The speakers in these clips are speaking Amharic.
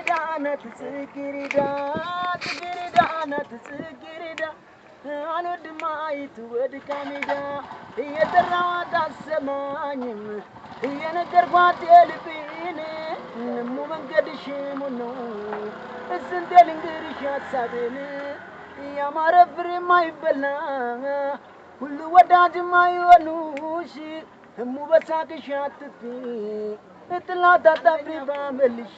ጽጌረዳ ናት ጽጌረዳ፣ ጽጌረዳ ናት ጽጌረዳ፣ አልወድም አይት ወድቃ ሜዳ። እየጠራኋት አትሰማኝም፣ እየነገርኳት የልቤን። እሙ መንገድሽ ሙሉ ነው፣ ስንቴ ልንገርሽ ሀሳቤን? ያማረ ፍሬ ማይበላ፣ ሁሉ ወዳጅ ማይሆኑሽ። እሙ በሳቅሽ አትጥፊ፣ ጥላት አታፍሪ ባመልሽ።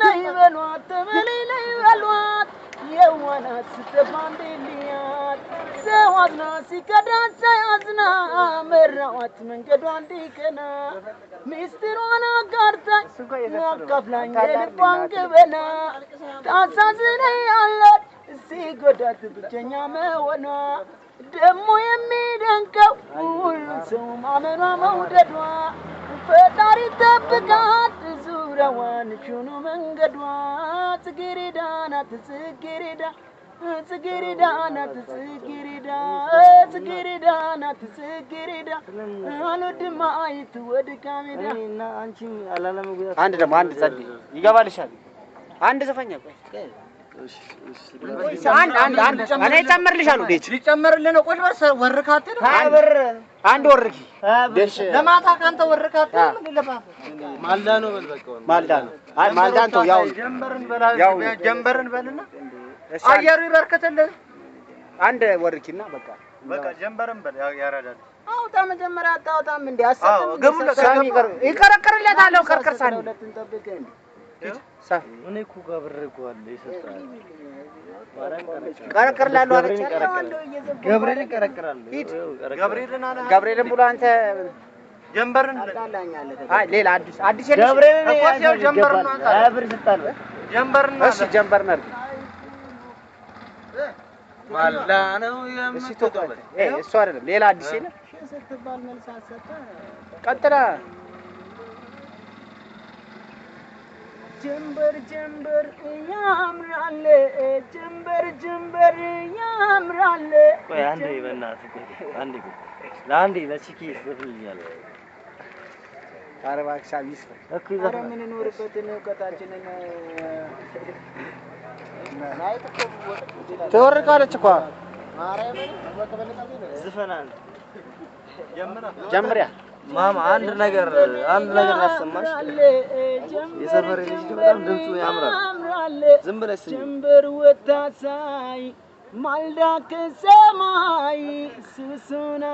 ነይ በሏት፣ ተመለይ ነይ በሏት፣ የዋናት ስተፋ እንዴልያት። ሰው አዝና ሲከዳት ሳያዝና መራዋት መንገዷ እንዲቀና። ሚስጥሯን አጋርታኝ አካፍላኝ የልቧን ገበና። ታሳዝነኛለች ሲጎዳት ብቸኛ መሆኗ። ደሞ የሚደንቀው ሁሉን ሰው ማመኗ መውደዷ። ፈጣሪ ጠብቃት ዙሪያዋን ሹኑ መንገዷ። ጽጌረዳ ናት ጽጌረዳ፣ ጽጌረዳ ናት ጽጌረዳ፣ ጽጌረዳ ናት ጽጌረዳ፣ አልወድም አይት ወድቃ ሜዳ። እኔና አንቺም አላለመጉዳት። አንድ ደግሞ አንድ ጸዴ ይገባልሻል። አንድ ዘፈኛ ቆይ፣ አንድ አንድ አንድ እኔ እጨምርልሻለሁ። ዴች ሊጨመርልህ ነው። ቆይ በስ ወርካት። 20 ብር አንድ ወርኪ ደሽ። ለማታ ካንተ ወርካት ምን ለማታ። ማልዳ ነው በል በቃ። ማልዳ ነው። አይ ማልዳን ተው፣ ያው ነው። ጀንበርን በላ። ያው ነው። ጀንበርን በልና እሺ፣ አየሩ ይበርከትልህ። አንድ ወርኪና በቃ። በቃ ጀንበርን በል ያራዳል። አውጣ መጀመሪያ፣ አታወጣም እንዴ? አዎ፣ አሰጥም። ገቡለት። ሳሚ ይቀረቅርለታለሁ። ቀርቅር ሳሚ። ሁለቱን ጠብቀህ እንዴ። ሳሚ። እኔ እኮ ጋር ብር እኮ አለ ይሰጣል። ቀረቅርላለሁ አለች። ገብርኤልን ቀረቅራለሁ። ሂድ። ገብርኤልን አለ። ገብርኤልን ብሎ አንተ ጀንበርን በል። ታጣላኛለህ። አይ ሌላ አዲስ አዲስ የለሽም? ገብርኤልን እኮ ሲያው ጀንበርን ነው አንተ። 20 ብር ይሰጣል። ጀንበርን እሺ ጀንበርን አድርጊ። ማልዳ ነው። እሺ ተው ተው። እሱ አይደለም፣ ሌላ አዲስ የለም። ስትባል መልስ አትሰጥም። ቀጥላ። ጀንበር ጀንበር ያምራል፣ ጀንበር ጀንበር ያምራል። ቆይ አንዴ በእናትህ፣ ቆይ አንዴ፣ ቆይ ለአንዴ ለቺኪ ይዘፍንልኛል። ኧረ እባክህ ሳሚ ይስፈን። እኮ ኧረ ይዘፍናል። የምንኖርበትን እውቀታችንን ትወርቃለች እኮ። ዝፈን አንድ። ጀምሪያ። ማማ አንድ ነገር አንድ ነገር ላሰማሽ። የሰፈሬ ልጅ በጣም ድምፁ ያምራል። ዝም ብለሽ ስሚ። ጀንበር ወታሳይ ማልዳ ከሰማይ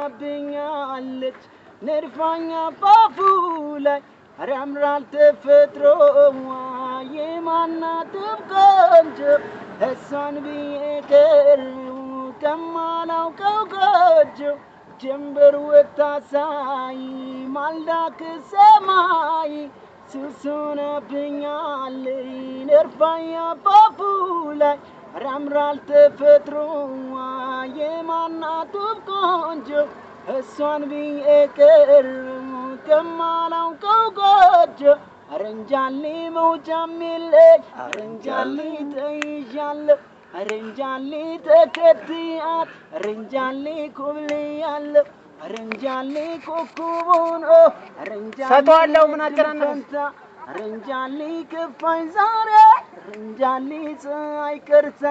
ስሱናብኛለች ነድፋኛ ፋፉ ላይ። ኧረ ያምራል ተፈጥሮዋ፣ የማናትም ቆንጆ። እሷን ብዬ ቀረሁ ከማላውቀው ጎጆ። ጀንበር ወታሳይ ማልዳ ከሰማይ ስሱነብኛለች ነርፋኛ ባፉ ላይ። ኧረ ያምራል ተፈጥሮዋ፣ የማናቱብ ቆንጆ። እሷን ብዬ ቀረሁ ከማላውቀው ጎጆ። አረንጃሌ መውጫም የለኝ፣ አረንጃሌ ተይዣለሁ፣ አረንጃሌ ተከትያት፣ አረንጃሌ ኮብልያለሁ፣ አረንጃሌ ኮከብ ሆኖ አረንጃሌ ሰጠዋለሁ፣ ምን አጨናነቀ? ፈንታ። አረንጃሌ ከፋኝ ዛሬ፣ አረንጃሌ ፀሐይ ቀርታ።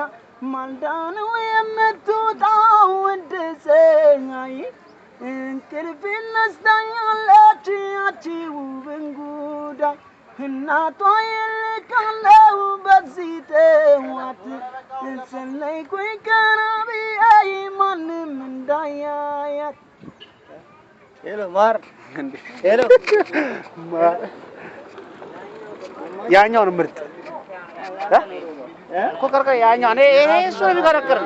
ማልዳ ነው የምትወጣው እንደ ፀሐይ፣ እንቅልፌን ነስታኛለች ያቺ ውብ እንጉዳይ። እናቷ ይልካለው በዚህ ጠዋት፣ ጸለይኩኝ ቀና ብዬ ማንም እንዳያያት። Hello ማር፣ hello። ያኛውን ምርጥ እ? እኮ ቀርቀር ያኛው እኔ ይሄ እሱ ነው የሚቀረቅር።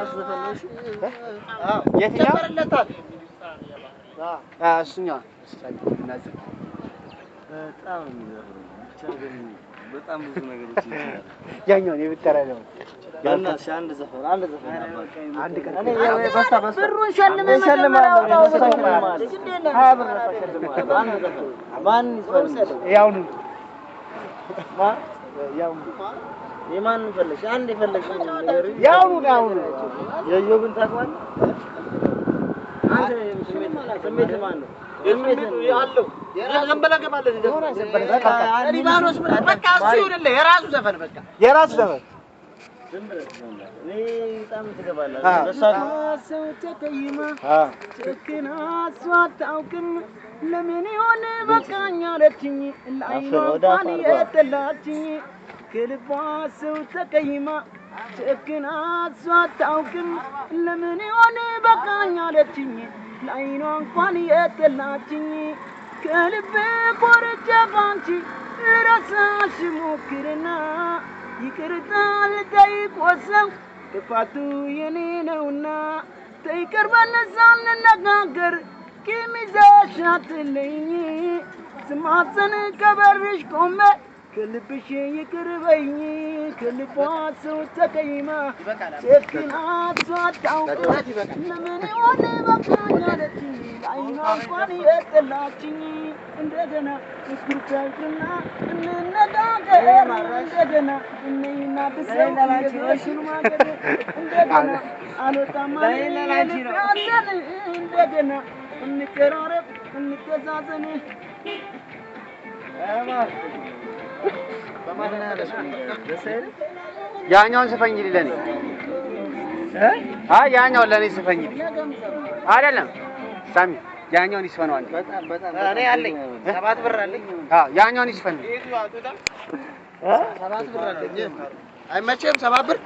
የትኛው? እሱኛው። በጣም ነው የሚዘፍነው። ብቻ ግን በጣም ብዙ ነገሮች ይችላል። ያኛውን የብጠራ ነው። በእናትሽ አንድ ዘፈን አንድ ዘፈን አባት። አንድ ቀን እኔ በስታ በስታ ብሩን ሸልመህ እሸልምሃለሁ። መጀመሪያ አውጣው። እሸልምሃለሁ። እንዴት ነህ? 20 ብር እሸልምሃለሁ። አንድ ዘፈን ማን ይዝፈን? ያውኑ። ማን የማንን ፈለግሽ? አንድ የፈለግሽውን ነገር። ያውኑ ያውኑ። የኢዮብን ታውቀዋለህ? አንተ ስሜት ስሜት ማን ነው? አለው ዝም ብለህ ግባለት። ሊባኖስ በቃ እሱ ይሁንልህ፣ የራሱ ዘፈን በቃ። የራሱ ዘፈን። ሰው ተቀይማ ጨክና እሷ አታውቅም። ለምን ይሆን በቃኝ አለችኝ፣ ለዓይኗ እንኳን የጠላችኝ። ከልቧ ሰው ተቀይማ ጨክና እሷ አታውቅም። ለምን ይሆን በቃኝ አለችኝ፣ ለዓይኗ እንኳን የጠላችኝ። ከልቤ ቆርጬ ባንቺ ልረሳሽ ሞክርና ይቅርታ ልጠይቅ ወሰን ጥፋቱ የኔ ነውና፣ ተይቅር በነዛ እንነጋገር፣ ቂም ይዘሽ አትለይኝ። ስማጸን ከበርሽ ቆሜ ከልብሽ ይቅር በይኝ። ከልቧ ሰው ተቀይማ ጨክና እሷ አታውቅም። ለምን ይሆን በቃኝ አለችኝ፣ ለዓይኗ እንኳን የጠላችኝ። እንደገና እስክሪብቶ ይቅርና እንነጋገር፣ እንደገና እነይና ብሰው የግሮሽን ማገር፣ እንደገና አልወጣም አለኝ የልቤ፣ እንደገና እንቀራረብ እንተዛዘን። ያኛውን ስፈኝልኝ ለኔ። አይ፣ ያኛውን ለኔ ስፈኝልኝ። አይደለም ሳሚ፣ ያኛውን ይስፈነው አንዴ። እኔ አለኝ፣ 7 ብር አለኝ። አዎ፣ ያኛውን ይስፈን። 7 ብር አለኝ። አይመችህም? 7 ብር።